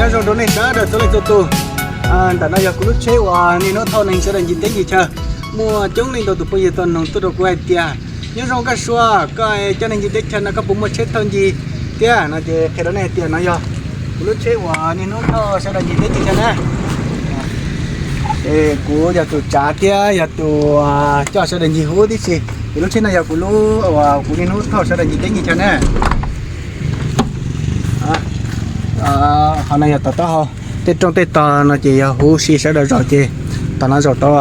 Nyob zoo rau nej sawv daws txhua leej txhua tus. Ntawm no yog kuv lub tsheb uas niaj hnub thauj neeg sawv daws ncig teb ncig chaw. Muaj coob leej ntau tus phooj ywg tau noog tuaj rau kuv hais tias, nyob zoo koj Sua, koj coj neeg ncig teb chaws no koj puas muaj tsheb thauj ncig thiab no ces qhia rau nej hais tias no yog kuv lub tsheb uas niaj hnub thauj sawv daws ncig teb ncig chaw na. Es kuv yog tus tsav thiab yog tus coj sawv daws ncig huv tib si. Ces lub tsheb no yog kuv lub uas kuv niaj hnub thauj sawv daws ncig teb ncig chaw na. Qhov no yog tom taub hau, tej rooj tej tog no ces yog huv si sawv daws zaum ces tom no zaum tau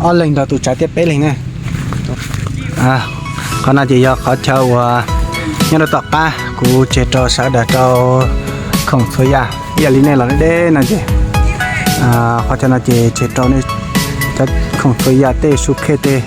ob leeg nrog tus tsav thiab peb leeg na. Qhov no ces yog qhov chaw uas nyob rau tom qab kuv tseg rau sawv daws rau khoom txhua yam ib yam li nej los deb no ces qhov chaw no ces tseg rau nej cov khoom txhua yam tej su khej tej